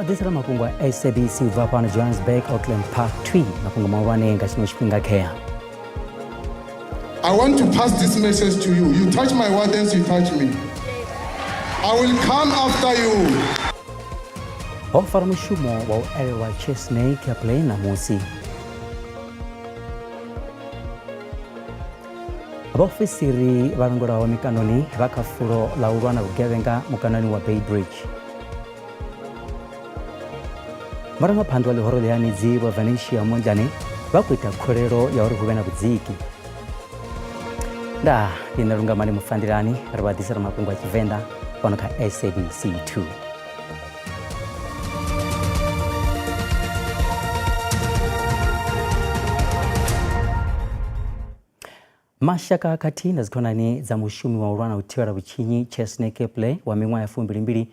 ḓisela mafhungo a SABC u bva fhano Johannesburg, Auckland Park 2. Mafhungo mahulwane nga tshino tshifhinga khea. I want to pass this message to you. You touch my wardens, you touch me. I will come after you. Ho fara mushumo wa u elelwa Chesney Kepley ṋamusi. Vhaofisiri vha langulaho mikanoni vha kha fulo ḽa u lwa na vhugevhenga mukanoni wa Beitbridge. Vharangaphanḓa wa ḽihoro ḽihanedzi vho Venetia Mondlane vha khou ita khuwelelo ya uri hu vhe na vhudziki. Ndaa, ndi nṋe Lungamani Mufandelani, ri vha ḓisela mafhungo a Tshivenḓa fhano kha SABC 2. Mashaka khathihi na dzikhonani dza mushumi wa u lwa na u thivhela vhutshinyi Chesney Keple wa miṅwaha ya 22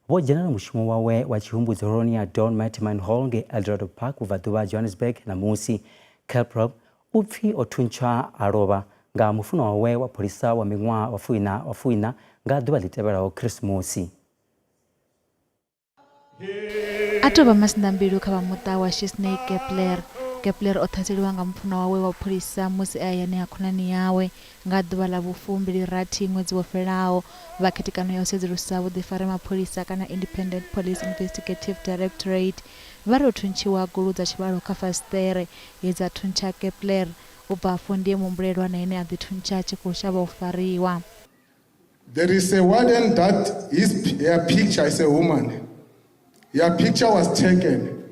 vho dzhenela mushumo wawe wa tshihumbudzo holoni ya Don Maitman Hall ngei Eldorado Park vhubvaḓuvha ha Johannesburg ṋamusi. Kelprop u pfi o thuntshwa a lovha nga mufunwa wawe wa pholisa wa miṅwaha wa fuiṋa nga ḓuvha ḽi tevhelaho Khirisimusi. A tou vha masinḓambilu kha vha muṱa wa Shisney Kepler. Kepler o ṱhaseliwa nga mufunwa wawe wa pholisa musi e hayani ha khonani yawe nga ḓuvha ḽa vhufumbili-rathi ṅwedzi wo fhelaho. Vha khethekanyo ya u sedzulusa vhuḓifari ha mapholisa kana Independent Police Investigative Directorate vha ri o thuntshiwa gulu dza tshivhalo kha fasiṱere he dza thuntsha Kepler. U bva afho ndi he muhumbulelwa na ene a ḓithuntsha a tshi khou shavha u fariwa. There is a warden that his her picture is a woman. Her picture was taken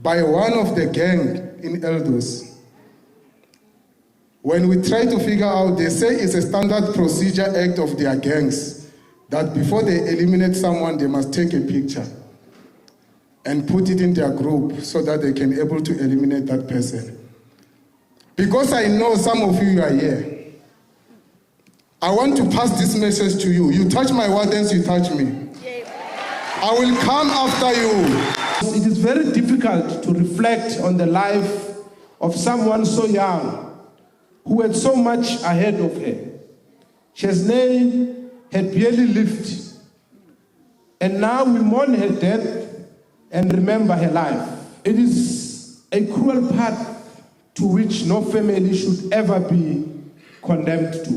by one of the gang in Eldos. When we try to figure out, they say it's a standard procedure act of their gangs that before they eliminate someone, they must take a picture and put it in their group so that they can able to eliminate that person. Because I know some of you are here. I want to pass this message to you. You touch my wardens, you touch me. I will come after you. It is very difficult to reflect on the life of someone so young who had so much ahead of her. Chesney had barely lived, and now we mourn her death and remember her life. It is a cruel path to which no family should ever be condemned to.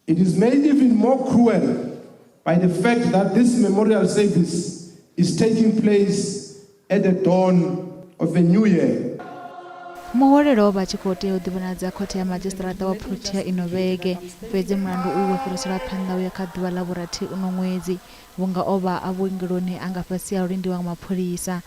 It is made even more cruel by the fact that this memorial service is taking place at the dawn of a new year. Muhwelelwa o vha a tshi khou tea u ḓivhonadza khothe ya madzhisiṱiraṱa wa Protea ino vhege, fhedzi mulandu uyu wo fhiriselwa phanḓa uya kha ḓuvha ḽa vhurathi uno ṅwedzi vhunga o vha a vhuongeloni a nga fhasi ha u lindiwa nga mapholisa.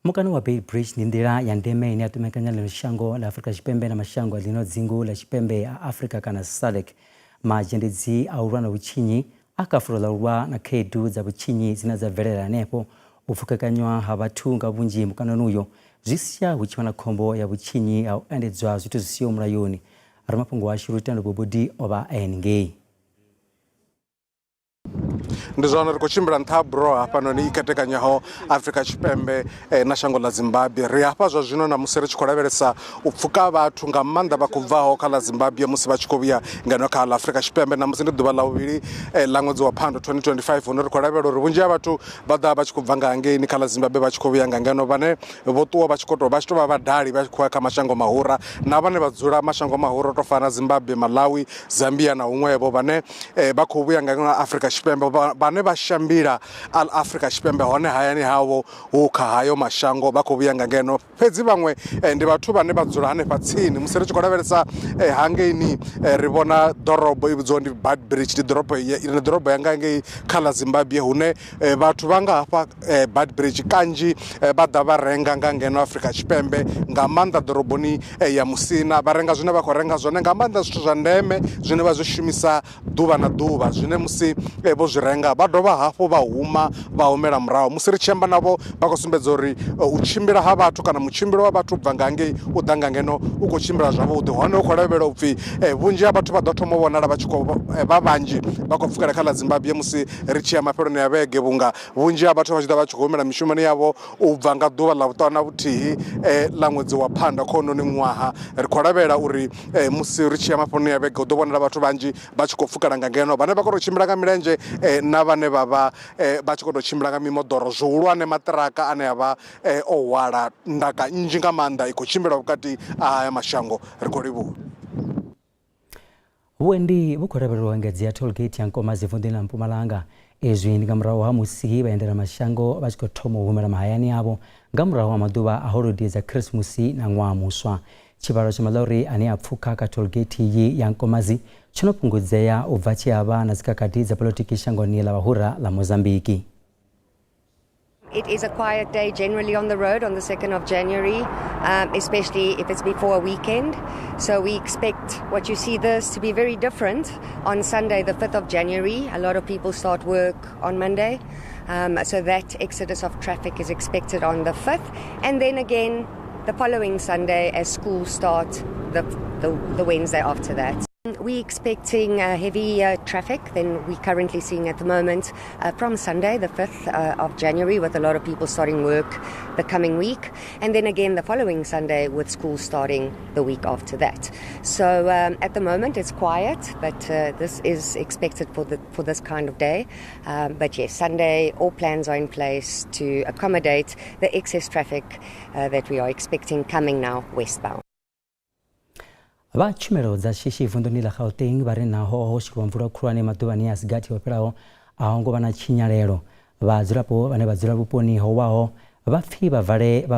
Mukano wa Beitbridge ndi nḓila ya ndeme ine ya ṱumekanya ḽino shango ḽa Afrika Tshipembe na mashango a ḽino dzingu ḽa Tshipembe ha Afrika kana SADC. Mazhendedzi a u lwa na vhutshinyi a kha fulo ḽa u lwa na khaedu dza vhutshinyi dzine dza bvelela henefho. U pfukekanywa ha vhathu nga vhunzhi mukanoni uyo zwi sia hu tshi vha na khombo ya vhutshinyi ha u endedzwa zwithu zwi siho mulayoni. Ramafhungo washu Lutendo Bobodi o vha e henengei. Ndi zwone ri khou tshimbila nṱha ha buroho hafhanoni i khethekanyaho Afrika Tshipembe na shango ḽa Zimbabwe. Ri hafha zwa zwino na musi ri tshi khou lavhelesa u pfuka vhathu nga maanḓa vha khou bvaho kha ḽa Zimbabwe musi vha tshi khou vhuya ngeno kha ḽa Afrika Tshipembe. Ṋamusi ndi ḓuvha ḽa vhuvhili ḽa ṅwedzi wa Phando 2025 hune ri khou lavhelela uri vhunzhi ha vhathu vha ḓovha vha tshi khou bva nga hangeini kha ḽa Zimbabwe vha tshi khou vhuya nga ngeno. Vhane vho ṱuwa vha tshi khou tou vha tshi tou vha vhadali vha tshi khou ya kha mashango mahura na vhane vha dzula mashango mahura u tou fana na Zimbabwe, Malawi, Zambia na huṅwevho vhane vha khou vhuya nga ngeno Afrika Tshipembe vhane vha shambila Afrika Tshipembe hone hayani havho hu kha hayo mashango vha khou vhuya nga ngeno. Fhedzi vhaṅwe ndi vhathu vhane vha dzula hanefha tsini musi ri tshi khou lavhelesa hangeini ri vhona ḓorobo i vhidzwaho ndi Beitbridge ndi ḓorobo ndi ḓorobo ya nga ngei kha ḽa Zimbabwe hune vhathu vha nga hafha Beitbridge kanzhi vha ḓa vha renga nga ngeno Afrika Tshipembe nga maanḓa ḓoroboni ya Musina vha renga zwine vha khou renga zwone nga maanḓa zwithu zwa ndeme zwine vha zwi shumisa ḓuvha na ḓuvha zwine musi vho zwi renga vha dovha hafhu vha huma vha humela murahu. Musi ri tshi amba navho vha khou sumbedza uri u tshimbila ha vhathu kana mutshimbilo wa vhathu ubva nga ngei u ḓa nga ngeno u khou tshimbila zwavhuḓi hone hu khou lavhelelwa upfhi vhunzhi ha vhathu vha ḓo thoma u vhonala vha tshi khou vha vhanzhi vha khou pfukela kha ḽa Zimbabwe musi ri tshi ya mafheloni a vhege vhunga vhunzhi ha vhathu vha tshi ḓo vha tshi khou humela mishumoni yavho u bva nga ḓuvha ḽa vhuṱanu na vhuthihi ḽa ṅwedzi wa Phando kha hounoni ṅwaha. Ri khou lavhelela uri musi ri tshi ya mafheloni a vhege hu ḓo vhonala vhathu vhanzhi vha tshi khou pfukela nga ngeno vhane vha khou tou tshimbila nga milenzhe na vhane vha vha vha tshi khou tou tshimbila nga mimoḓoro, zwihulwane maṱiraka ane a vha o hwala ndaka nnzhi nga maanḓa i khou tshimbila vhukati ha haya mashango. Ri khou livhuwa. Vhuendi vhu khou lavhelelwa u engedzea tollgate ya Nkomazi vunḓuni ḽa Mpumalanga. Izwi ndi nga murahu ha musi vhaendelamashango vha tshi khou thoma u humela mahayani avho nga murahu ha maḓuvha a holodei dza Khirisimusi na ṅwaha muswa. Tshivhalo tsha maḽori ane a pfukha kha tollgate iyi ya Nkomazi tsho no fhungudzea u bva tshi ha vha na dzikhakhathi dza polotiki shangoni ḽa vhahura ḽa Mozambiki. It is a quiet day generally on the road on the 2nd of January, especially if it's before a weekend. So we expect what you see this to be very different on Sunday, the 5th of January. A lot of people start work on Monday. So that exodus of traffic is expected on the 5th. And then again, the following Sunday as school start the Wednesday after that. We're expecting heavy traffic than we're currently seeing at the moment from Sunday, the 5th of January, with a lot of people starting work the coming week, and then again the following Sunday with school starting the week after that. So at the moment it's quiet, but this is expected for this kind of day. But yes, Sunday, all plans are in place to accommodate the excess traffic that we are expecting coming now westbound. Vha tshumelo dza shishi vunḓuni ḽa Gauteng vha re naho ho sheliwa mvula khulwane maḓuvhani a si gathi o fhelaho a ho ngo vha na tshinyalelo. Vhadzulapo vhane vha dzula vhuponi ho waho vha pfi vha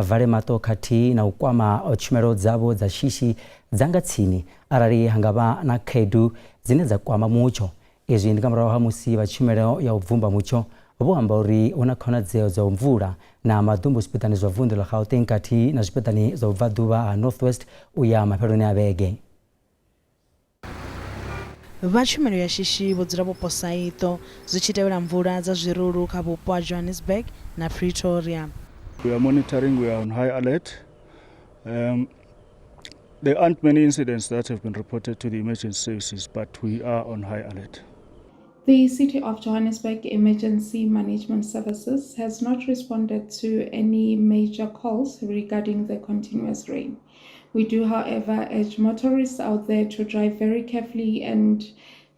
vale maṱo khathihi na u kwama tshumelo dzavho dza shishi dza nga tsini arali ha nga vha na khaedu dzine dza kwama mutsho. Izwi ndi nga murahu ha musi vha tshumelo ya u bvumba mutsho vho amba uri hu na khonadzeo dza mvula na maḓumbu zwipiḓani zwa vunḓu ḽa Gauteng khathihi na zwipiḓani zwa vhubvaḓuvha ha North West u ya mafheloni a vhege. Vha tshumelo ya shishi vho dzula vho posa iṱo zwi tshi tevhela mvula dza zwirulu kha vhupo ha Johannesburg na Pretoria. We are monitoring, we are on high alert. There aren't many incidents that have been reported to the emergency services, but we are on high alert. The City of Johannesburg Emergency Management Services has not responded to any major calls regarding the continuous rain. We do, however, urge motorists out there to drive very carefully and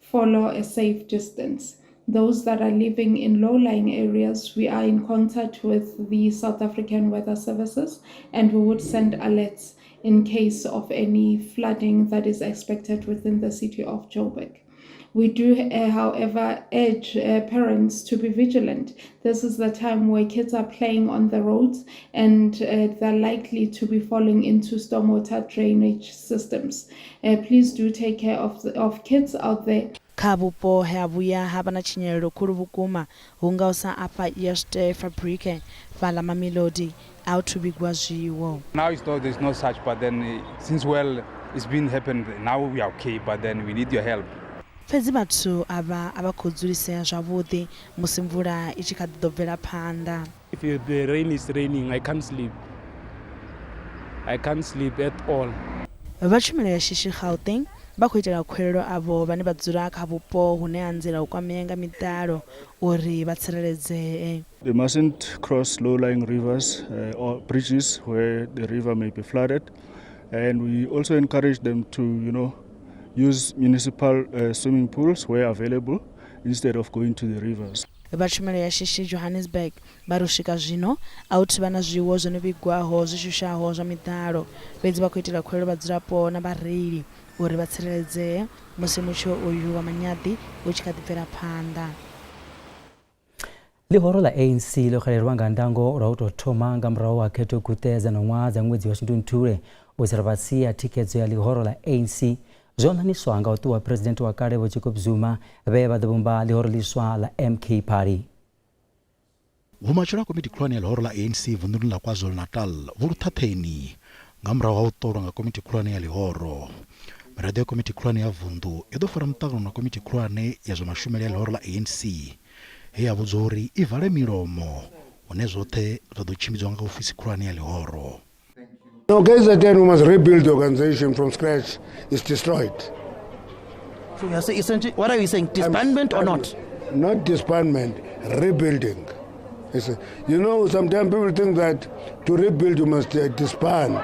follow a safe distance. Those that are living in low-lying areas, we are in contact with the South African Weather Services and we would send alerts in case of any flooding that is expected within the city of Joburg. We do, however, urge parents to be vigilant. This is the time where kids are playing on the roads and they're likely to be falling into stormwater drainage systems. Please do take care of kids out there. Kha vhupo he ha vhuya ha vha na tshinyalelo khulu vhukuma hu nga u sa afha Eerste Fabrieke fhaḽa Mamelodi a hu thu vhigwa zwiwo. Now it's not, there's no such, but then since well it's been happened, now we are okay, but then we need your help. Fhedzi vhathu avha a vha khou dzulisea zwavhuḓi musi mvula i tshi kha ḓi ḓo bvela phanḓa. If the rain is raining, I can't sleep. I can't sleep at all. Vha tshumelo ya shishi Gauteng vha khou itela khuwelelo avho vhane vha dzula kha vhupo hune ha anzela u kwamea nga miḓalo uri vha tsireledzee. They mustn't cross low-lying rivers or bridges where the river may be flooded, and we also encourage them to, you know, use municipal swimming pools where available instead of going to the rivers. Vha tshumelo ya shishi Johannesburg vha ri u swika zwino a hu thu vha na zwiwo zwo no vhigwaho zwi shushaho zwa miḓalo, fhedzi vha khou itela khuwelelo vhadzulapo na vhareili uri vha tsireledzee musi mutsho uyu wa manyaḓi u tshi kha ḓi bvela phanḓa. Ḽihoro ḽa ANC ḽo xelelwa nga ndango lwa u tou thoma nga murahu ha khetho guṱe dza ṋaṅwaha dza ṅwedzi wa Shundunthule. U tsela fhasi ha thikhedzo ya ḽihoro ḽa ANC zwo ṋaṋiswa nga u ṱuwa Phresidennde wa kale Vho Jacob Zuma vhe vha ḓo vhumba ḽihoro ḽiswa ḽa MK Party. Vhumatshelo ha komiti khulwane ya ḽihoro ḽa ANC vunḓuni ḽa KwaZulu-Natal vhu luṱhaṱheni nga murahu ha u ṱolwa nga komiti khulwane ya ḽihoro. Miraḓo ya komiti khulwane ya vunḓu yo ḓo fara muṱangano na komiti khulwane ya zwa mashumele ya ḽihoro ḽa ANC he ya vhudzwa uri i vale milomo hune zwoṱhe zwa ḓo tshimbidzwa nga ofisi khulwane ya ḽihoro. No, KZN, we must rebuild the organization from scratch. It's destroyed. So you are saying, essentially, what are you saying? Disbandment or not? Not disbandment, rebuilding. You know, sometimes people think that to rebuild you must disband.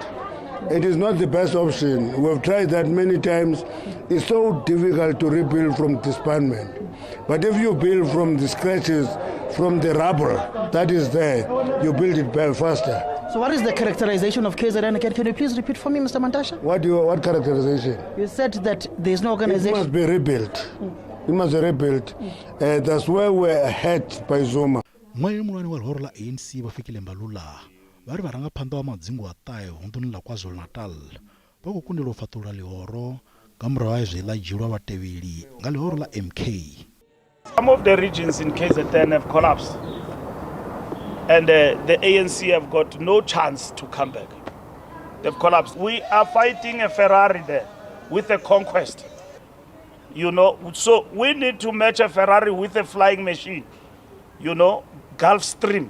It is not the best option. We've tried that many times. It's so difficult to rebuild from disbandment. But if you build from the scratches, from the rubble that is there, you build it back faster. So what is the characterization of KZN? Can you please repeat for me, Mr. Mantashe? What characterization? You said that there is no organization. It must be rebuilt. It must be rebuilt. That's where we're hurt by Zuma. Muṅwaleli muhulwane wa ḽihoro ḽa ANC Vho Fikile Mbalula vha ri vharangaphanḓa vha madzingu a ṱahe vunḓuni ḽa KwaZulu-Natal vha khou kundelwa u fhaṱulula ḽihoro nga murahu ha zwe ḽa dzhielwa vhatevheli nga ḽihoro ḽa MK. Some of the regions in KZN have collapsed and the ANC have got no chance to come back. They've collapsed. We are fighting a Ferrari there with a conquest. So we need to match a Ferrari with a flying machine, Gulfstream,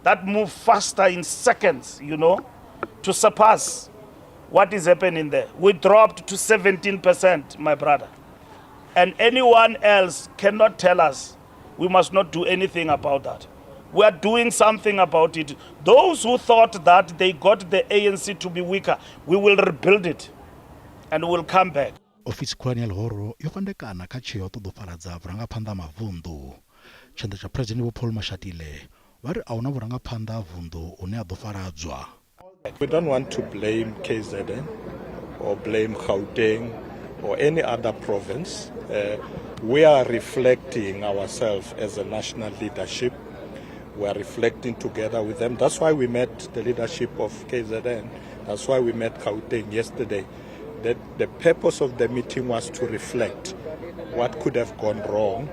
that move faster in seconds, to surpass what is happening there. We dropped to 17%, my brother. And anyone else cannot tell us we must not do anything about that. We are doing something about it. Those who thought that they got the ANC to be weaker, we will rebuild it and we will come back. Ofisi khulwane ya ḽihoro yo fhandekana kha tsheo ya u ṱoḓa u fhaladza vhurangaphanḓa ha mavunḓu. Tshanḓa tsha President Vho Paul Mashatile vha ri a huna vhurangaphanḓa ha vunḓu hune ha ḓo fhaladzwa. We don't want to blame KZN or blame Gauteng or any other province. We are reflecting ourselves as a national leadership. We are reflecting together with them. That's why we met the leadership of KZN. That's why we met Gauteng yesterday. The purpose of the meeting was to reflect what could have gone wrong,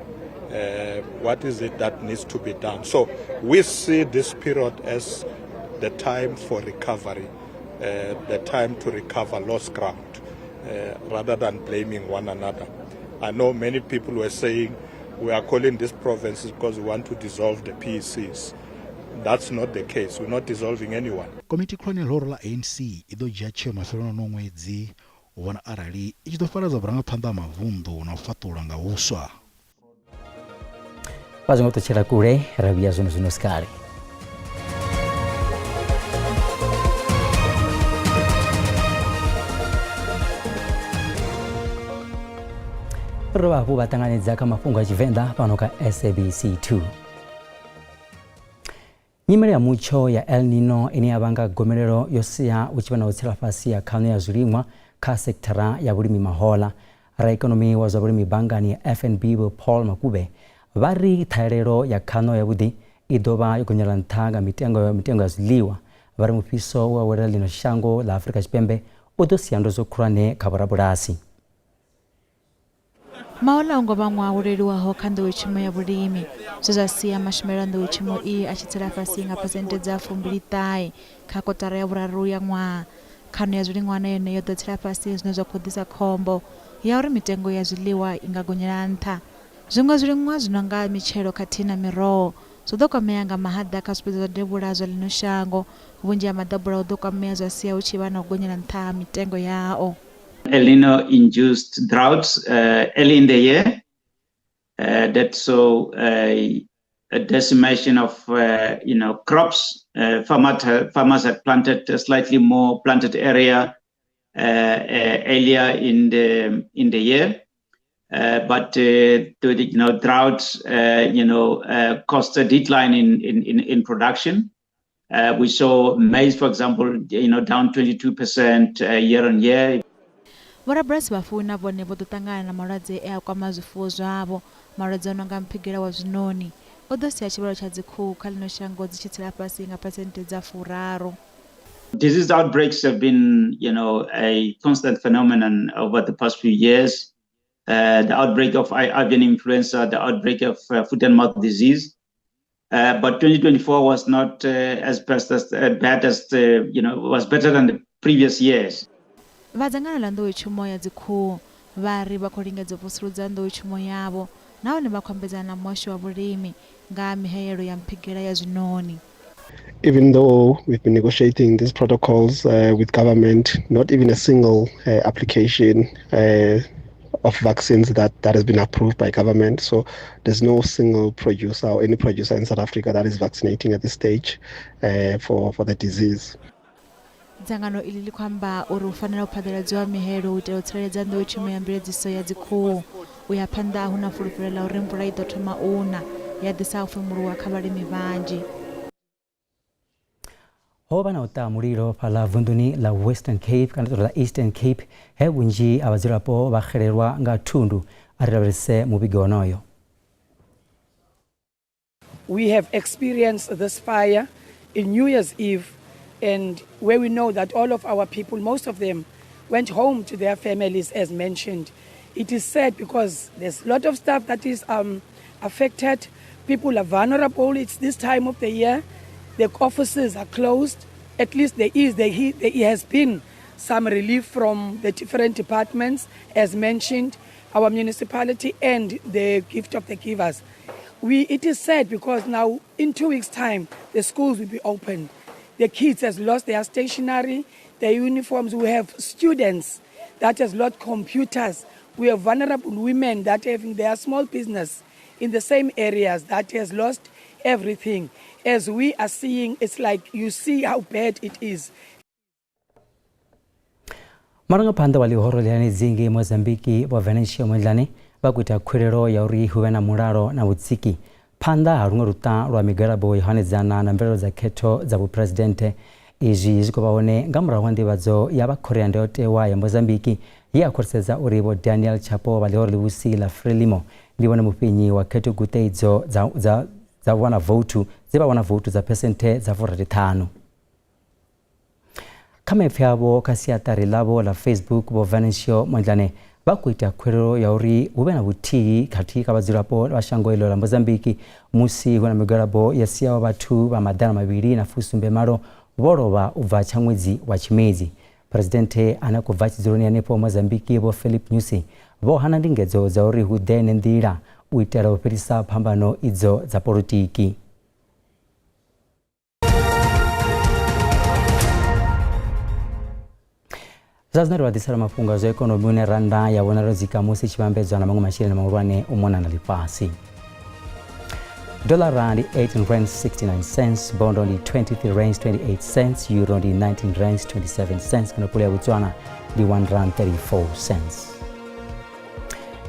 what is it that needs to be done. So we see this period as the time for recovery, the time to recover lost ground, rather than blaming one another. I know many people were saying we are calling these provinces because we want to dissolve the PECs. That's not the case. We're not dissolving anyone. Komiti khulwane ya ḽihoro ḽa ANC i ḓo dzhia tsheo mafheloni ano ṅwedzi u vhona arali i tshi ḓo fhaladza vhurangaphanḓa ha mavunḓu na u fhaṱulula nga huswa. Vha zwo ngo ṱutshela kule ra vhuya zwino zwino sikale. Ri dovha hafhu vha ṱanganedza kha mafhungo a Tshivenḓa fhano kha SABC 2. Nyimele ya mutsho ya El Nino ine ya vhanga gomelelo yo sia hu tshi vha na u tsela fhasi ha khaṋo ya zwiliṅwa kha sekithara ya vhulimi mahoḽa. Raikonomi wa zwa vhulimi banngani ya FNB Vho Paul Makube vha ri ṱhahelelo ya khaṋo yavhuḓi i ḓo vha yo gonyela nṱha nga mitengo ya zwiḽiwa. Vha ri mufhiso we wa wela ḽino shango ḽa Afrika Tshipembe u ḓo sia ndozwo khulwane kha vhorabulasi. Mahoḽa o ngo vha ṅwaha wo leluwaho kha nḓowetshumo ya vhulimi, zwe zwa sia mashumele a nḓowetshumo iyi a tshi tsela fhasi nga phesenthe dza 29 kha kotara ya vhuraru ya ṅwaha. Khaṋo ya zwiliṅwa na yone yo ḓo tsela fhasi zwine zwa khou ḓisa khombo ya uri mitengo ya zwiḽiwa i nga gonyela nṱha. Zwiṅwe zwiliṅwa zwi no nga mitshelo khathihi na miroho zwo ḓo kwamea nga mahaḓa kha zwipiḓa zwa devhula zwa ḽino shango. Vhunzhi ha maḓabula hu ḓo kwamea zwa sia hu tshi vha na u gonyela nṱha ha mitengo yao. El Nino-induced droughts early in the year that saw a decimation of crops. Farmers had planted a slightly more planted area earlier in the year, but the droughts caused a decline in production. We saw maize, for example, down 22% year on year. Vhorabulasi vhafuwi na vhone vho ḓo ṱangana na malwadze e a kwama zwifuwo zwavho. Malwadze a no nga mphigela wa zwinoni o ḓo sia tshivhalo tsha dzikhuhu kha ḽino shango dzi tshi tsela fhasi nga phesenthe dza 30. Disease outbreaks have been, a constant phenomenon over the past few years. The outbreak of avian influenza, the outbreak of foot and mouth disease. But 2024 was not as bad as was better than the previous years. Vha dzangano ḽa nḓowetshumo ya dzikhuhu vha ri vha khou lingedza u vusuludza nḓowetshumo yavho nahone vha khou ambedzana na muhasho wa vhulimi nga mihayelo ya mphigela ya zwinoni. Even though we've been negotiating these protocols with government, not even a single application of vaccines that has been approved by government. So there's no single producer or any producer in South Africa that is vaccinating at this stage for the disease. Dzangano iḽi ḽi khou amba uri hu fanela u phaḓaladziwa mihelo u itela u tsireledza nḓowetshumo ya mveledziso ya dzikhuhu. U ya phanḓa hu na fulufhelo ḽa uri mvula i ḓo thoma u na, ya ḓisa u femuluwa kha vhalimi vhanzhi. Ho vha na u ṱaha mulilo fhaḽa vunḓuni ḽa Western Cape kana ḽa Eastern Cape he vhunzhi ha vhadzulapo vha xelelwa nga thundu. A ri lavhelese muvhigo wonoyo. We have experienced this fire in New Year's Eve and where we know that all of our people, most of them, went home to their families as mentioned. It is sad because there's a lot of stuff that is um, affected. People are vulnerable. It's this time of the year. The offices are closed. At least there is, there, there has been some relief from the different departments, as mentioned, our municipality and the gift of the givers. We, it is sad because now in two weeks' time, the schools will be open. The kids has lost their stationery, their uniforms. We have students that has lost computers. We have vulnerable women that having their small business in the same areas that has lost everything. As we are seeing, it's like you see how bad it is. Murangaphanḓa wa ḽihoro ḽihanedzi ngei Mozambiki Vho Venancio Mondlane vha khou ita khuwelelo ya uri hu vhe na mulalo na vhudziki phanḓa ha luṅwe luṱa lwa migwalabo ya u hanedzana na mvelelo dza khetho dza vhuphuresidennde. Izwi zwi khou vha hone nga murahu ha nḓivhadzo ya vha Khoro ya Ndayotewa ya Mozambiki ye ya khwaṱhisedza uri Vho Daniel Chapo vha ḽihoro ḽivhusi ḽa Frelimo ndi vhone mufhenyi wa khetho guṱe idzo dza, dza, dza wana vouthu dze vha wana vouthu dza phesenthe dza 65. Kha maipfi avho kha siaṱari ḽavho ḽa Facebook, Vho Venancio Mondlane vha khou ita khuwelelo ya uri hu vhe na vhuthihi khathihi kha vhadzulapo vha shango iḽo ḽa Mozambiki musi hu na migwalabo ya siaho vhathu vha 278 vho lovha u bva tsha ṅwedzi wa Tshimedzi. Phresidennde ane a khou bva tshidzuloni hanefho Mozambiki Vho Filipe Nyusi vho hana ndingedzo dza uri hu ḓe nḓila u itela u fhelisa phambano idzo dza polotiki. Zwa zwino ri vha ḓisela mafhungo a zwa ikonomi hune rannda ya vhonala yo dzika musi tshi vhambedzwa na maṅwe masheleni mahulwane u mona na ḽifhasi. Dollara ndi 18 rands 69 cents, bondo ndi 23 rands 28 cents, euro ndi 19 rands 27 cents, kana pula ya Botswana ndi 1 rand 34 cents.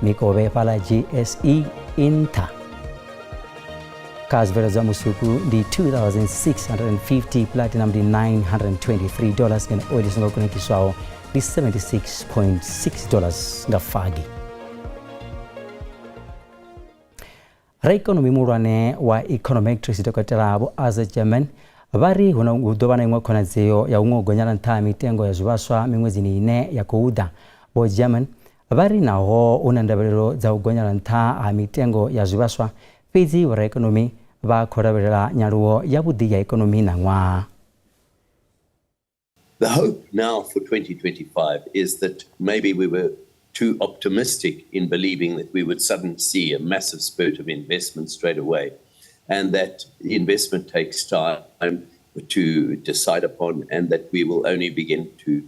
Mikovhe fhaḽa GSE i nṱha kha zwibveledzwa musuku ndi 2650 platinum ndi 923 dollars ngeno oil i songo kunakiswaho ndi 76.6 dollars nga fagi Raikonomi muhulwane wa Econometrix Dokotela Vho Arthur German vha ri hu ḓo vha na iṅwe khonadzeo ya huṅwe u gonyela nṱha ha mitengo ya zwivhaswa miṅwedzini ine ya khou ḓa. Vho German vha ri naho hu na ndavhelelo dza u gonyela nṱha ha mitengo ya zwivhaswa, fhedzi vhoraikonomi vha khou lavhelela nyaluwo yavhuḓi ya ikonomi ṋaṅwaha. The hope now for 2025 is that maybe we were too optimistic in believing that we would suddenly see a massive spurt of investment straight away, and that investment takes time to decide upon, and that we will only begin to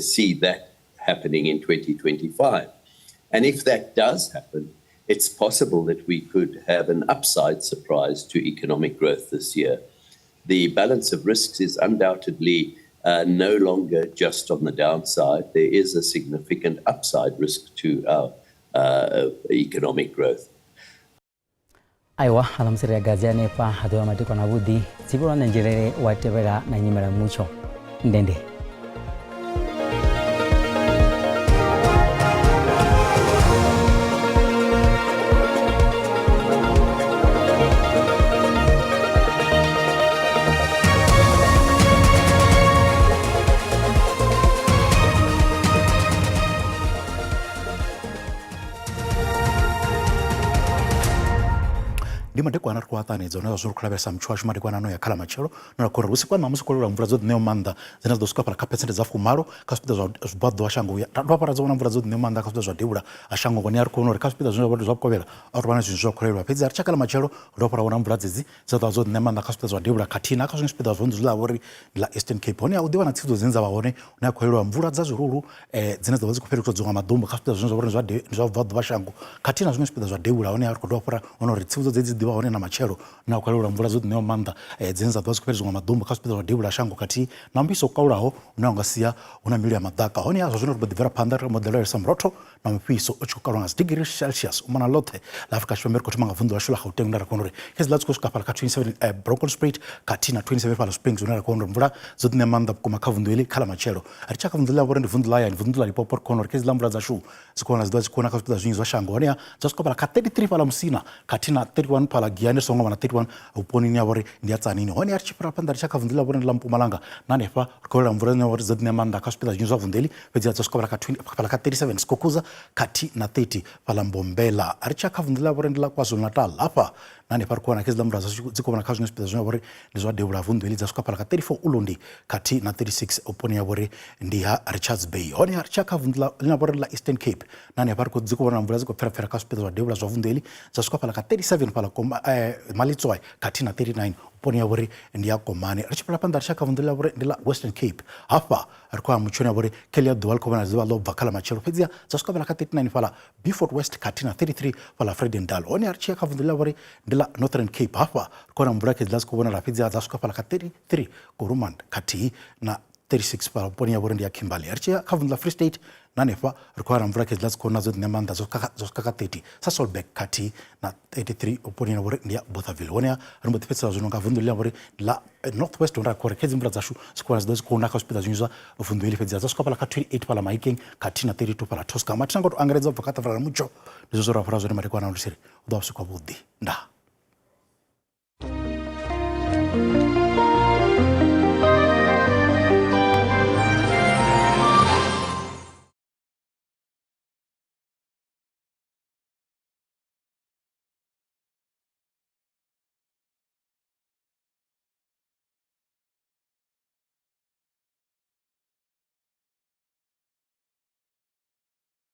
see that happening in 2025. And if that does happen, it's possible that we could have an upside surprise to economic growth this year. The balance of risks is undoubtedly uh, no longer just on the downside. There is a significant upside risk to our uh, economic growth. Aiwa, aḽa ri a gadzi hanefha ha ḓovha madekwana avhuḓi dzivhulwa na nzhelele wa tevhela na nyimela mutsho ndende. Ndi madekwana ri khou a ṱanedza hune zwa zwino ri khou lavhelesa mutsho washu madekwana ano ya kha ḽa matshelo na khou ri vhusiku ha ṋamusi khou lwelwa mvula dzo ḓiṋeaho maanḓa dzine dza ḓo swika fhala kha phesenthe dza fumalo kha zwipiḓa zwa vhubvaḓuvha shango uya ra dovha hafhu ra vhona mvula dzo ḓiṋeaho maanḓa kha zwipiḓa zwa devhula ha shango hone a ri khou vhona uri kha zwipiḓa zwine zwa vha zwa vhukovhela a ri vha na zwinzhi zwa khou lwelwa fhedzi a ri tsha kha ḽa matshelo ri dovha hafhu ra vhona mvula dzedzi dza ḓo vha dzo ḓiṋea maanḓa kha zwipiḓa zwa devhula khathihi na kha zwiṅwe zwipiḓa zwa vunḓu zwi ḽa vha uri ndi ḽa Eastern Cape hone hu ḓivha na tsivhudzo dzine dza vha hone hune ha khou elelwa mvula dza zwirulu um dzine dza vha dzi khou fhelekedziwa nga maḓumbu kha zwipiḓa zwine zwa vha uri ndi zwa vhubvaḓuvha shango khathihi na zwiṅwe zwipiḓa zwa devhula hone ri khou dovha hafhu ra vhona uri tsivhudzo dzedzi dzi ḓivha hone na matshelo na khou lavhelelwa mvula dzo ḓiṋeaho maanḓa eh, dzine dza ḓo vha dzi khou fheledzwa nga maḓumbu kha zwipiḓa zwa devhula shango khathihi na mufhiso o kalulaho une wa nga sia hu na mililo ya maḓaka. Honeha zwa zwino ri mbo ḓi bvela phanḓa ri mbo ḓi lavhelesa murotho na mufhiso u tshi khou kalwa nga dzidigirii Celsius u mona ḽoṱhe ḽa Afrika Tshipembe. Ri khou thoma nga vunḓu ḽashu ḽa Gauteng hune ra khou wana uri hedziḽa dzi khou swika fhaḽa kha 27 eh, Bronkhorstspruit khathihi na 27 fhaḽa Springs hune ra khou wana uri mvula dzo ḓi ṋea maanḓa vhukuma kha vunḓu heḽi kha ḽa matshelo. Ri tshi ya kha vunḓu ḽa vho ri ndi vunḓu ḽa hayani vunḓu ḽa Limpopo ri khou wana uri hedziḽa mvula dzashu dzi khou wana dzi ḓo vha dzi khou na kha zwipiḓa zwinzhi zwa shango honeha dza swika fhaḽa kha 33 fhaḽa Musina khathihi na 31 fhaḽa Giyani ri songo vha na 31 vhuponini ya vhori ndi ya Tzaneen. Honeha ri tshi fhira phanḓa ri tshi ya kha vunḓu ḽa vhori ndi ḽa Mpumalanga na hanefha ri khou lela mvula ine uri dzo ḓi ṋea maanḓa kha zwipiḓa zwinzhi zwa vunḓu heḽi fhedzi dza swika fhaḽa kha 20 fhaḽa kha 37 Skukuza khathihi na 30 fhaḽa Mbombela. Ri tshi ya kha vunḓu ḽa vhori ndi ḽa KwaZulu-Natal hafha na hanefha ri khou wana khedziḽa mvula dzi khou vhona kha zwiṅwe zwipiḓa zwine vha uri ndi zwa devhula vunḓu heḽi dza swika fhaḽa kha 34 Ulundi khathihi na 36 vhuponi ya vhori ndi ha Richards Bay. Hone ri tshi ya kha vunḓu ḽa ḽine vha uri ḽa Eastern Cape na hanefha ri khou dzi khou vhona mvula dzi khou pfela pfela kha zwipiḓa zwa devhula zwa vunḓu heḽi dza swika fhaḽa kha 37 fhaḽa Malitswai khathihi na 39 vhuponi ya vhori ndi ya Komani. Ri tshi fhira phanḓa ri tshi ya kha vunḓu ḽa vhori ndi ḽa Western Cape hafha ri khou ya mutshoni ya vhori kheḽia ḓuvha ḽi khou vhona ḓuvha ḽo bva kha ḽa matshelo fhedziha dza swika fhaḽa kha 39 fhaḽa Beaufort West khathihi na 33 fhaḽa Vredendal. Hone ri tshi ya kha vunḓu ḽa vhori ndi ḽa Northern Cape hafha ri khou wana mvula khedziḽa dzi khou vhonala fhedziha dza swika fhaḽa kha 33 Kuruman khathihi na 36 fhaḽa vhuponi ya vhori ndi ya Kimberley. Ri tshi ya kha vunḓu ḽa Free State na hanefha ri khou wana mvula khedziḽa dzi khou na dzo ḓi ṋea maanḓa dzo swika kha 30 Sasolburg khathihi na 33 vhuponi ya vhori ndi ya Bothaville. Honeha ri mbo ḓi fhedzisela zwino nga vunḓu ḽine ḽa vhori ndi ḽa North West hune ra khou ri khedzi mvula dzashu dzi khou vhona dzi ḓo dzi khou na kha zwipiḓa zwinzhi zwa vunḓu heḽi fhedzi dza swika fhaḽa kha 28 fhaḽa Mahikeng khathihi na 32 fhaḽa Tosca. Mathina nga u tou angaredza u bva kha ṱafula ḽa mutsho ndi zwo zwo ra fara zwone madekwana ndi tshi ri u ḓo vha vhusiku havhuḓi ndaa.